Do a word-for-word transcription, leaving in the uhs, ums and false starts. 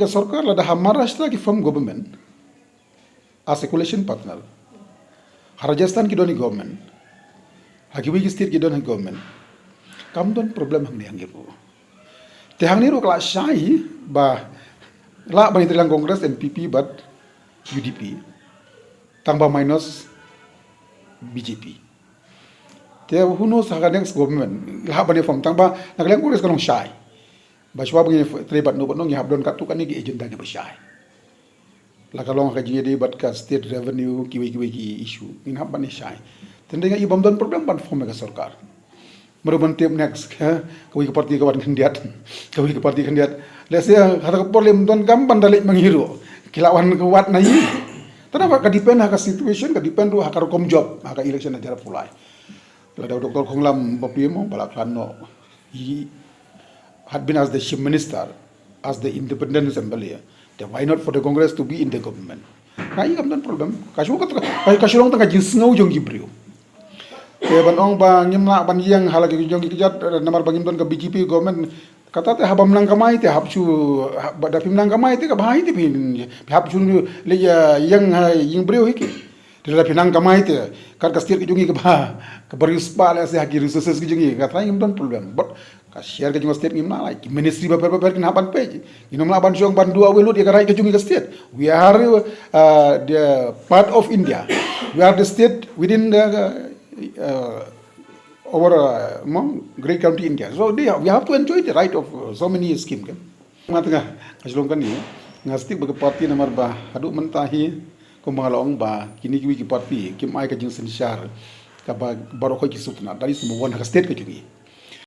Sorkar lada ha Maharashtra ki form government as a coalition partner, ha Rajasthan ki don hi government, ha kiwei ki state ki don hi government, kam don problem hangne hangne ruh. Te hangne ruh ka la shai ba lah ban ïatrei lang Congress, N P P bad U D P, tang ba minus B J P. Te who knows ha ka next government lah ban form, tang ba na ka liang Congress ka long shai ba shuwa ba ngi trei bad no bad no ngi hap don katto katne ki agenda kiba shai. La ka long ka jingïadei bad ka state revenue, kiwei kiwei ki issue ngin hap ban shai. Te nga i bym don problem ban form ka sorkar. Mara ban tip next, ha, kawei ka party ka wan khyndiat, kawei ka party khyndiat. Let's say ha ka por lem don kam ban da leit ma ngi ruh, ki la wan ka wat na i. Te da ka depend ha ka situation, ka depend ruh ha ka rukom job ha ka election na jarap pulai. Lada u Doctor Khonglam Bapiem ba la plan noh, he had been as the chief minister, as the independent M L A, then why not for the Congress to be in the government? Ka i kam don problem. Ka shu ka, ka, ka shu long tang ka jingsngew jong ki briew. Te ban ong ba ngim lah ban ïeng ha la ki jong ki kjat, namar ba ngim don ka B J P government. Kata te haba ym nang kamai te hap shu, haba da phim nang kamai te ka bha hi te phin, hap shu leit ïeng ha ïing briew hi ki. Te lada phi nang kamai te, kat ka state ka jong ngi kaba, kaba riewspah lehse ha ki resources ka jong ngi, ka tharai ngim don problem. But ka share ka jong ka state ngim lah, like, ministry bapher bapher kin hap ban peit. Ngim lah ban shong ban duwai lut ïa ka right ka jong ngi ka state. We are, uh, the part of India. We are the state within the, uh, our, uh, mo, great country India. So they, we have to enjoy the right of, uh, so many scheme, kan. Nga tnga, ka shlong kane, nga stick bad ka party namar ba haduh mynta hi, kumba nga la ong ba kine kiwei ki party kim ai ka jingsynshar kaba baroh khoit ki sngewtynnat. That is number one ha ka state ka jong ngi.